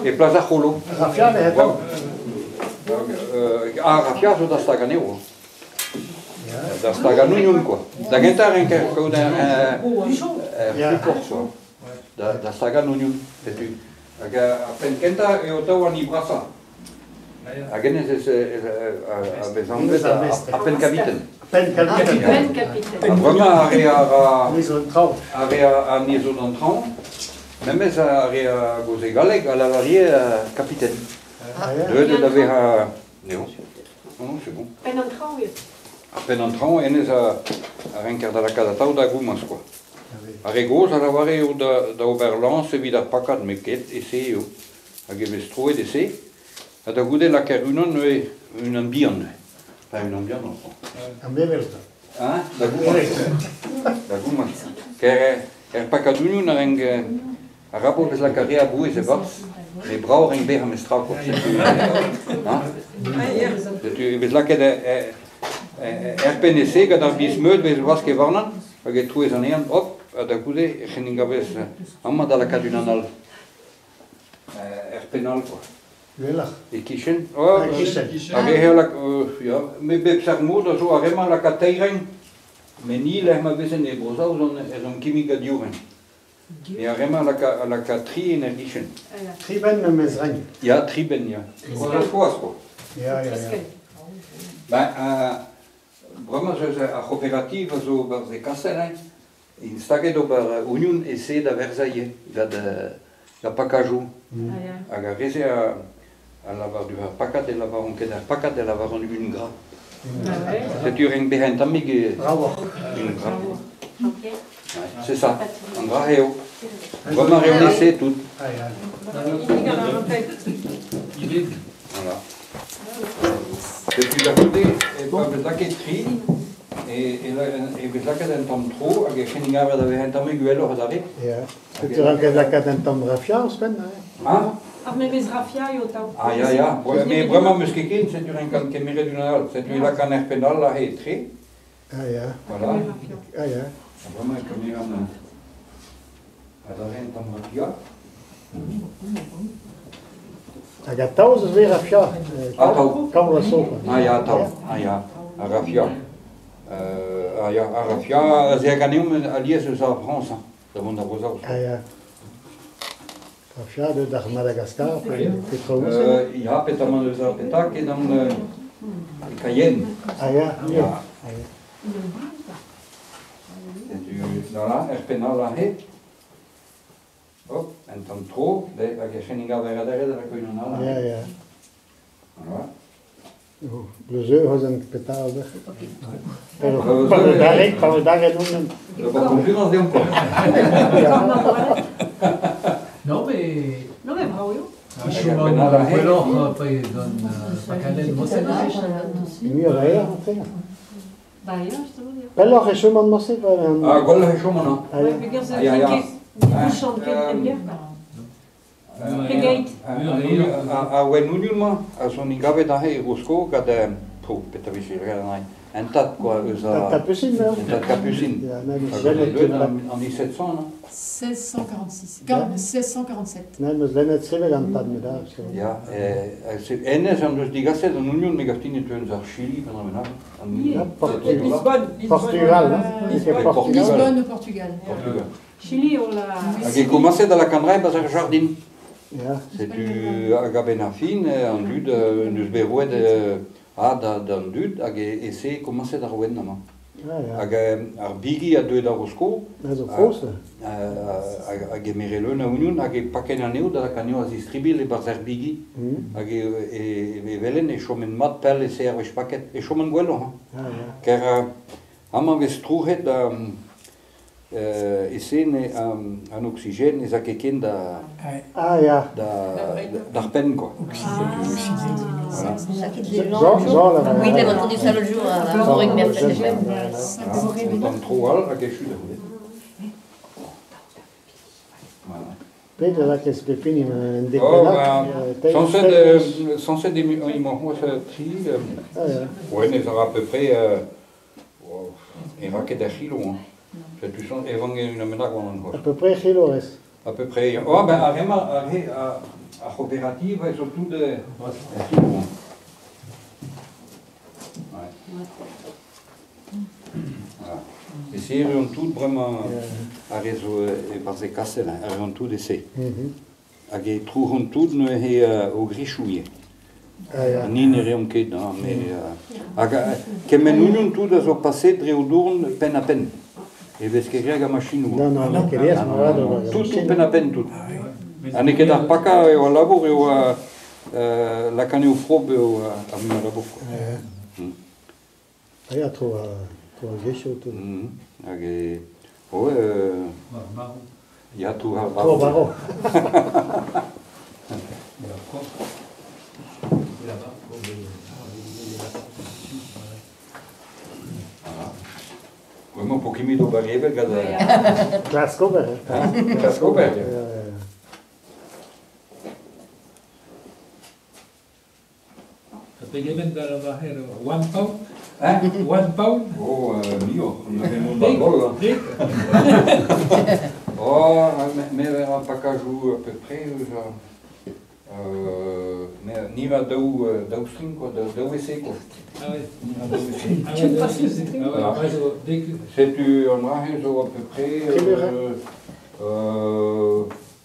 E plas ar c'holo. Rafia neuze 'ta. Ar rafia zo da stagañ anezho. Da stagañ an ognon kwa. Da gentañ e renker kaout un support quoi. Da stagañ an ognon. Setu. Hag ar penn kentañ eo atav an hini brasañ. Hag hennezh a vez anvet ar penn-kabiten. Penn-kabiten. Ha bremañ ar re a ra ar re a zo d'an traoñ, memes ar re a gaoze galleg a lavar ivez kapiten. Deuet eo da vezañ eo. Non, c'est bon. Penn an traoñ eo. Ar penn an traoñ, hennezh a renker da lakaat atav da gomañs kwa. Ar re gozh a lavare eo da ober lañs evit ar pakad, met ket e-se eo. Hag e vez troet e-se. Ha da goude lakaer unan neuze, unan bihan neuze. Enfin, unan bihan enfin. Ar mevel. Hein? Da gomañs. Da gomañs. Ker er pakad unan a renk ar rabot vez lakaat re a bouez e-barzh, met brav renk bezañ mestra quoi. Setu, hein? Setu e vez lakaet er penn e-se gant ar biz-meud vez wasket warnañ hag e touez anezhañ, hop, ha da goude e c'hellin gavez amañ da lakaat unan all. Er penn all quoi. Uheloc'h. E-kichen. Oh, E-kichen. Ar re a lak, ya, met bep seurt mod a zo ar re-mañ a laka teir renk. Met ni lec'h ma vezen e Bro-Saoz ez omp kinnig ha div renk. Et ar re-mañ a laka tri en er gichen. Tri benn memes renk. Ya, tri benn, ya. Skoaz, quoi. Ya, ya, ya. Ben, bremañ ez eus ar c'hooperativ a zo barzh e Kassel, hein. Int staget ober ognon e-se da verzañ ivez, gant gant pakajoù. Hag ar re-se a lavar du ar pakad e lavaront ket ar pakad e lavaront un gra. Setu renk bezañ un tammig un gra. C'est ça, an dra eo. Bremañ reont e-se tout. Voilà. Setu da c'houde e pa vez lakaet tri e vez lakaet un tamm tro hag e c'hellin avat da vezañ un tammig uheloc'h adarre. Ya. Setu ranket lakaat un tamm rafia ouzhpenn. Hein? Ar memes rafia eo tav. Ah ya ya, met bremañ 'm eus ket ken, setu renkan kemeret unan all. Setu e lakaan er penn all aze tre. Ah ya. Voilà. Ah ya. Bremañ e kemeran adarre un tamm rafia. Hag atav ez eus bet rafia? Atav. Kaout a zo. Ah ya, atav. Ah ya, ar rafia. Ah ya, ar rafia a zea ganeomp alies eus ar Frañs, hein, da vont da Bro-Saoz. Ah ya. Rafia deut d'ar Madagascar, petra Ya, petamant eus ar petak edan e Cayenne. Ah ya, ya. Setu, voilà, er penn all aze. Hop, un tamm tro, hag e c'hellin gaver adarre da lakaat unan all. Ya, ya. Voilà. Le jeu eus petra ober. Pa vo daret on. D'abord concurrence deomp quoi. Non mais... Non mais bravo eo. Chom gwelloc'h pa eo gant pakadenn Moset. Muioc'h a aer, en fait. Ba ya, justement. Pelloc'h e choman morse. Ah, gwelloc'h e choman, hein. Ah, ya, ya. Pegeit? Ar wenn-ougnoul-mañ a zo ni gavet aze e Rosko gant po, petra vije graet anezhañ un tad quoi eus a Tad Capucine, non? Un tad Capucine. Ya, An 1700, non? 1646. 1647. Ne, meus lennet sevel an tad met Ya, hennezh en deus digaset an ognon me gav din e teu eus ar Chili gant an Lisbonne, Portugal, Portugal. Lisbonne au Portugal. Portugal. Chili on la... Hag e komañset da lakaat an dra e-barzh ar jardin. Ya. Setu hag a-benn ar fin, an dud neus bet roet ah, d'an dud hag e-se komañset ar ouenn amañ. Hag ar bigi a deue da Rosko. A zo kozh. A gemere leun a ognon hag e paken anezho da lakaat anezho a-zistribilh e-barzh ar bigi. Hag e welen e choment mat pell e-se ar wech paket. E choment gwelloc'h. Ker amañ vez trouc'het e-se an oksigen ne 'z a ket ken da Ah ya. d'ar penn quoi. Voilà. Oui, j'avais entendu ça l'autre jour à Un tamm tro all hag echu da c'houde. Voilà. Pet a lakez pep hini un dek Oh, bennak. ben, sañset emañ c'hoazh tri. Ah ya. Ouais, ne ra à peu près e ra ket ar c'hilo. Hein. Setu e vank unan bennak war an À peu près c'hilo rez. À peu près. Oh, ben, ar re-mañ, ar re, Ar c'hooperativ e zo tout tout bon. Ouais. Voilà. E se reont tout bremañ ar re zo e-barzh e Kassel, ar reont tout e-se. Hag e trouont tout neuze o grichoù ivez. Ni ne reomp ket, non, mais hag kement ougnon tout a zo paset dre o dourn penn ha penn. E vez ket graet gant machinoù. Non, non, non, ket aes, Tout, tout penn ha penn, tout. Ha n'eo ket ar pakañ eo al labour eo lakaat eo prob eo ar muiañ labour. Ah ya, tro ar grichoù tout. Hag e... Oh, ya, tro ar baro. Tro baro. Bremañ po ket ober evel gant... Klask ober. Klask ober. Pegement da lavaret 1 pound? Hein? 1 pound? Oh, muioc'h, on da goll. Oh, me a pakajoù à peu près, ni va daou string, quoi, daou essai, quoi. Ah oui. Ni va daou essai. Ah ouais, Setu an rahe zo à peu près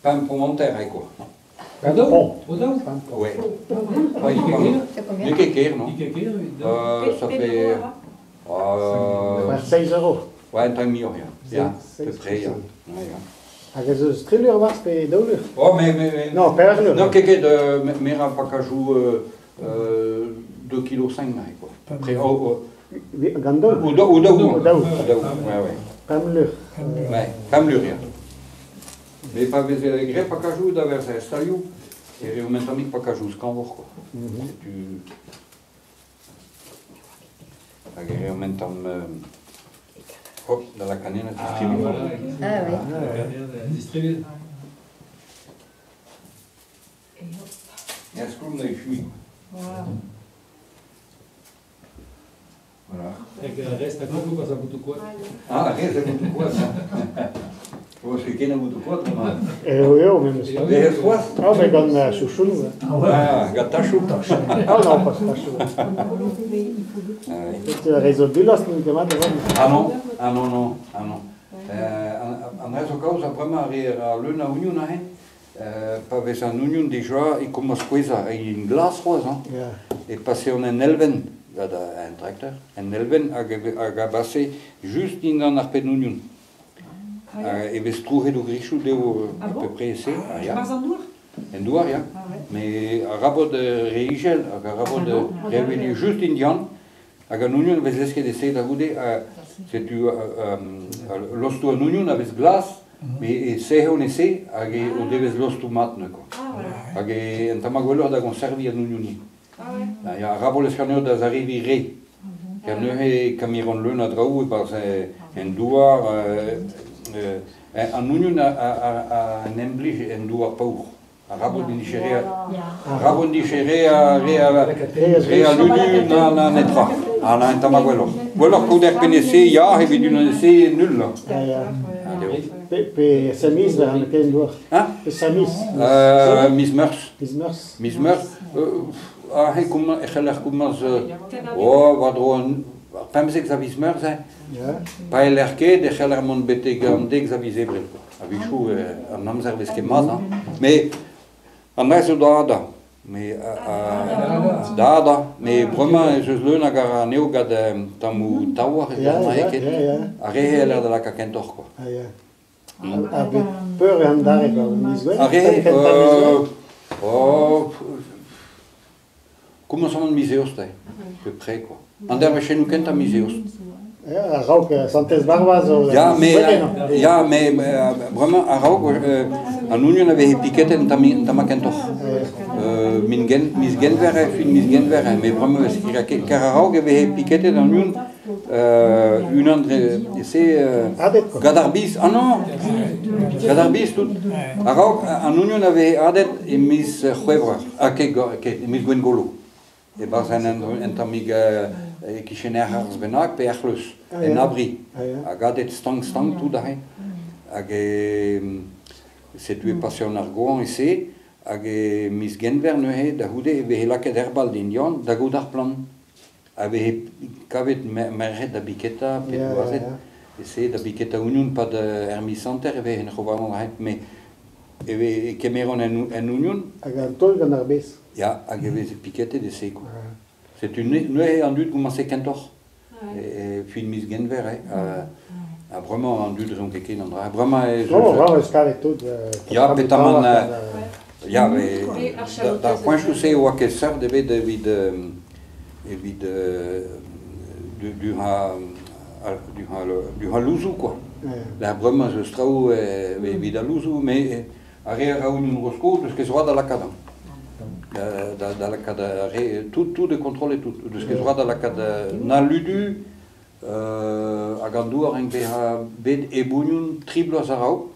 pain pomentaire, quoi. Au daou? Au daou? Ouais. N'eo ket ker, non? Ça fait... 6 euros. Ouais, un tamm muioc'h, ya. À peu près, ya. Hag ez eus tri lur war pe daou lur? Oh, mais... Non, pevar lur. Non, ket ket, me ra pakajou 2,5 kg, quoi. Près, oh, Gant daou? Ou daou. Ou daou, ouais, ouais. Pemp lur. Ouais, pemp lur, ya. Mais pa veze gre pakajou da verz stalioù, e reo mentamik pakajou skañvoc'h, quoi. Setu... Hag e reo mentam... Hop, da la canena distribuée. Ah oui. Ah, distribuée. Et un skoulm da echui. Voilà. Hag rest a goût quoi, ça goûte quoi? Ah, rest a goût quoi, ça. Oh, c'est ken a goût quoi, toi? Eh oui, memes. Eh, c'hoazh? Ah, mais gant chouchounou. Ah, gant tachou. Ah non, pas tachou. Setu ar rezo dulas n'int ket mat evel. Ah non, ah non, non, ah non. An rezo kaoz a bremañ ar re a leun a ougnon aze, pa vez an ougnon dija e komañs kouezhañ, hag int glas c'hoazh, hein. E pase on en elven, gant un trakteur, en elven hag a base just dindan ar penn ougnon. E vez trouhet o grichoù dezho à peu près ese. Barzh an douar? En douar, ya. Mais ar rabot re igel, hag ar rabot re just indian, hag an ougnon vez lesket ese da goude, setu lostoù an ougnon a vez glas, mais e sehon ese, hag o devez lostoù mat neuze, quoi. Hag e en tamm gwelloc'h da gonserviñ an ougnon. Ya, ar rabot leskarneo da zarivi re. Ker neuze kamiron leun a draoù e-barzh en douar, an ougnon a an emblij en douar paour. Ar rabot dichere a re a ludu na netra. Ah, na en tamm gwelloc'h. Gwelloc'h kaout er penn-ese, ya, evit unan ese nul. Pe samiz war an ken douar? Hein? Pe samiz? Miz Meurzh. Miz Meurzh. Miz Meurzh. Ah, e c'heller komañs... Oh, war-dro an... 15 a viz Meurzh, hein. Pa eller ket, e c'heller mont betek an 10 a viz Ebrel. A-wechoù, an amzer vez ket mat, hein. Mais an dra zo da da. Mais da da. Mais bremañ ez eus leun hag ar anezho gant tammoù taouarc'h e an ket. Ar re heller da lakaat kentoc'h, quoi. Ah, ya. A bet peur e an dare, quoi, miz Gwenn? Ar re, oh, komañs an miz eost, à peu près, quoi. An dervechennoù kentañ miz eost. A-raok Santez Barba zo... Ya, mais, ya, mais bremañ a-raok an ougnon a veze piket en tamm kentoc'h. Miz Genver, fin miz Genver, mais bremañ kar a-raok e veze piket an ougnon unan dre se gant ar biz. Ah non, gant ar biz tout. A-raok an ougnon a veze adet e miz C'hwevrer, ah ket e miz Gwengolo. E-barzh en tammig e kichen ar arz bennak pe ar c'hleuz, en abri. Hag adet stank-stank tout aze. Hag e setu e pase an ar goañ ese, Hag e miz Genver neuze, da c'houde, e veze lakaet herbal d'in Yann da gaout ar plant. A veze kavet merc'hed da biketa, pe gwazed. E se da biketa union pad er miz hanter e veze en c'hovalan raet, me e veze kemeron en union. Hag an taol gant ar bez. Ya, hag e veze piketet e se, quoi. Setu neuze an dud gomañse kentoc'h. E fin miz Genver, ha bremañ an dud reont ket ken an dra. Bremañ e... Non, bremañ eus kavet tout. Ya, petamant... Ya, d'ar poenchoù-se e oa ket seurt ebet evit evit du ha louzoù, quoi. La bremañ eus traoù evit al louzoù, mais ar re a ra un Rosko, deus ket droit da lakaat. Da lakaat re, tout est contrôlé, tout. Deus ket droit da lakaat na ludu, hag an douar en bezañ bet e bougnoun tri bloaz a-raok.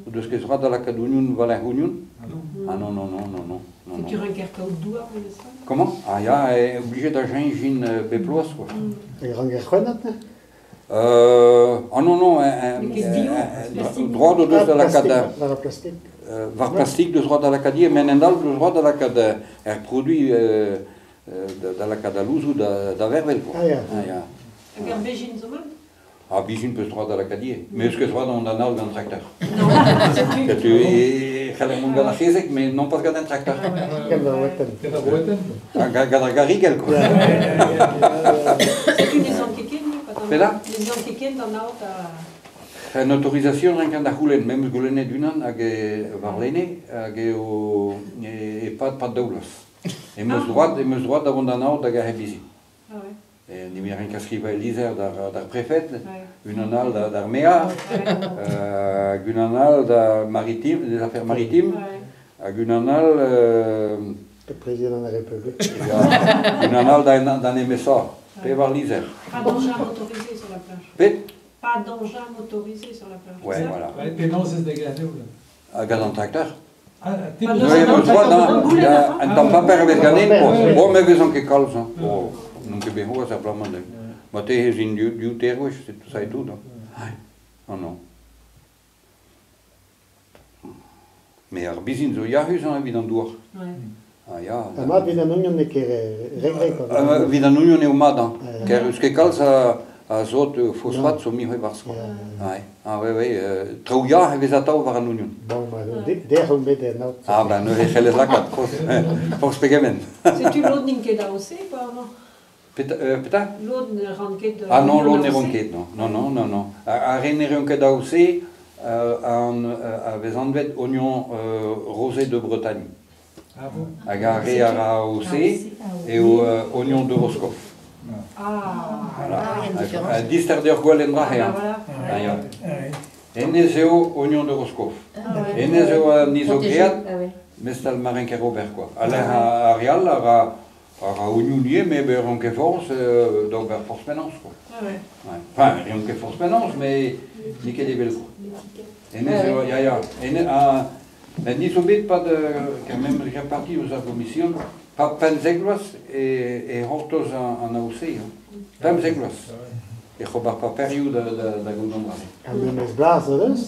Deus ket droit da lakaat ougnoun war lerc'h ougnoun. Ah non, non, non, non, non. C'est tu renker kaout douar, ou ça? Comment? Ah ya, est obligé da cheñch bep bloaz, quoi. E ranker c'hwennat, ne? Ah non, non, droit o deus da lakaat... War ar plastik. War plastik deus droit da lakaat ivez, met en all deus droit da lakaat er produit da lakaat al louzoù da vervel, quoi. Ah ya. Ah ya. Hag ar bezhin zo mat? Ah, bezhin peus droit da lakaat ivez. Mais eus ket droit d'an all gant trakteur. Non, setu. Setu e c'haller mont gant ar c'hezeg, mais non pas gant un trakteur. Gant ar ouetenn. Gant ar ouetenn? Gant ar garigell, quoi. Setu ne zan ket ken, Peda? Ne zan ket ken d'an aod a... Un autorisation renkan da c'houlenn, memes goulennet unan hag e warlene, hag eo e-pad pad daou bloaz. Em eus droit da vont d'an aod hag ar c'hebizhi. Ah ouais. E ni renka skrivañ lizher d'ar prefed, unan all d'ar maer, hag unan all da maritime, des affaires maritimes, hag unan all... Le président de la République. Unan all d'an MSA, pevar lizher. Pas d'engin motorisé sur la plage. Pet? Pas d'engin motorisé sur la plage. Ouais, voilà. Penaos ez da ganev, là. Gant an trakteur. Ah, Un tamm paper a vez ganin, quoi. Oh, me vezan ket kalz, hein. Oh, n'on ket bet c'hoazh ar bloaz-mañ. Ma te ez in div teir gwech, c'est tout ça et tout. Oh non. Mais ar bizin zo yac'hus hein, evit an douar. Ah ya. Ha mat evit an oignon n'eo ket re-re, quoi. Evit an oignon eo mat, hein. Ker eus ket kalz a zot fosfat zo miret barzh, quoi. Ah ouais, ouais, traoù yac'h e vez atav war an oignon. Bon, ma, dec'h on bet en aod. Ah ben, neuze c'hellez lakaat, forzh pegement. Setu lod n'int ket AOC, quoi, amañ? Peta? Lod ne ran ket... Ah non, lod ne ran ket, non. Non, non, non, non. Ar re ne ran ket AOC a vez anvet oignon rosé de Bretagne. Ah bon? Hag ar re a ra AOC eo oignon de Roscoff. Ah. Voilà. Dister d'ur gwell en dra, hein. Ah ya. Hennezh eo oignon de Roscoff. Hennezh eo an izogreat, mestal marin Robert, quoi. Alain ar re all a ra a oignon ivez, mais ben ran ket forzh d'ober forzh penaos, quoi. Enfin, ran ket forzh penaos, mais n'eo ket evel, quoi. Hennezh eo, ya, ya. Hennezh, met ni zo bet pad, quand même reparti eus ar gomision, pa pemzek vloaz e c'hortoz an AOC, hein. Pemzek vloaz. E c'hober paperioù da gaout an dra. Ha memes blaz o deus?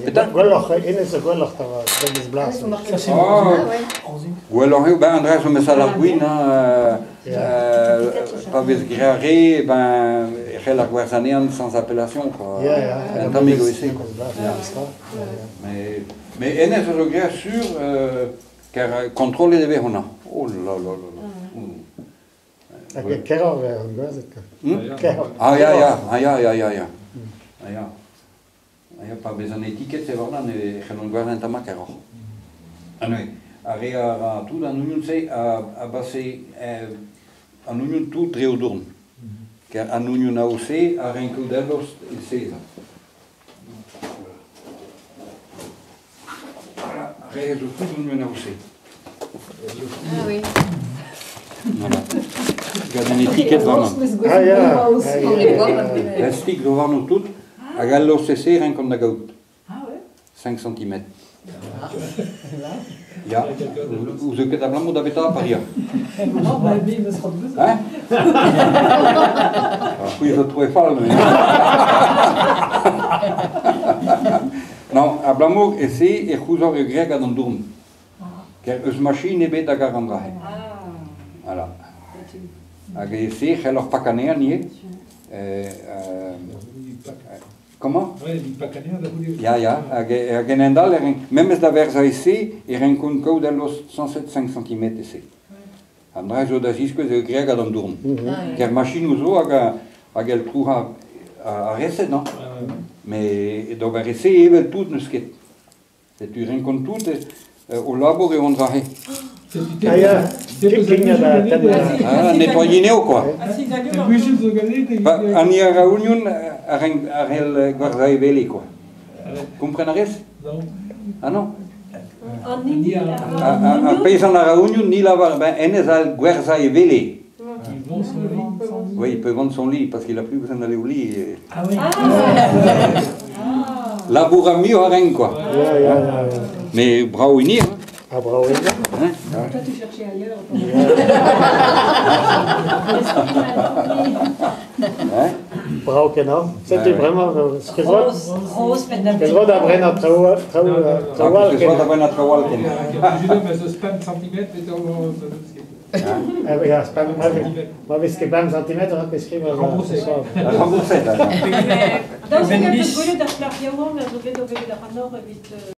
Petra? Gwelloc'h, hennezh zo gwelloc'h da memes blaz. Gwelloc'h eo, ben an dra zo mesal ar gwin, hein. Pa vez graet re, ben e c'hell ar gwerzh anezhan sans appellation, quoi. Un tamm eo ese, quoi. Mais hennezh a zo graet sur, car kontrollet e vez honnac'h. Oh là là là là. Hag keroc'h eo an gwazed, quoi. Keroc'h. Ah ya, ya, ah ya, ya, ya, ya. Ah ya. Ah ya, pa vez an etiket se warnan e c'hellont gwerzhañ un tamm keroc'h. Ah neuze, ar re a ra tout an oignon-se a base an oignon tout dre o dourn. Car an oignon AOC a renko d'ellost e seza. Voilà, ar re zo tout oignon AOC. Ah oui. Voilà. Gant an etiket warnan. Ah ya. Plastik zo warno tout, hag al lost ese renkont da gaout. Ah ouais? 5 cm. Ya, ouzh ket abalamour da beta paria. Non, bah, mais il me sera de Hein? C'hwi zo troe fall, mais. Non, abalamour ese e c'houzor eo graet gant an dourn. Ker eus machine ebet hag ar an dra-he. Ah, Voilà. setu. Hag e se c'hell ur pakanean ivez. Comment? Ouais, il pacanea da goude. Ya, ya, hag, hag en endal, er, memes da verza ese, e renkont kaout al los 107,5 cm ese. An dra zo da ziskouez eo greag an dourn. Ah, Ker machine zo hag, hag el trouha a reset, non? Mais d'ober ese evel tout n'eus ket. Setu renkont tout o labour eo an dra-he. Ah ya, kling da tenn. Ah, nettoyer neo, quoi. Ba, an i a union a hell gwarza evele, quoi. Kompren a rez? Non. Ah non? An hini a Ar paysan a ra union ni lavar, ben hennezh a gwerza e wele. Il vend son lit. Oui, il peut vendre son lit parce qu'il a plus besoin d'aller au lit. Ah oui. Ah. Labour a mieux a ren, quoi. Ya, ya, ya. Mais bravo ini, hein. Ah, bravo, ya. Hein? Toi, tu cherchais ailleurs. Hein? Bravo kenañ. Setu Ouais. bremañ, skrivot. Rose, rose, met da Skrivot da brennañ traoù traoù traoù all Ah, skrivot da kenañ. brennañ traoù all kenañ. Ah, ya, spam, ma vez ket bemp centimetr a pe skrivañ. Remboursé. Remboursé, là. Daoust hag a peus gwelet ar plac'h yaouank a zo bet o welet ar anor evit...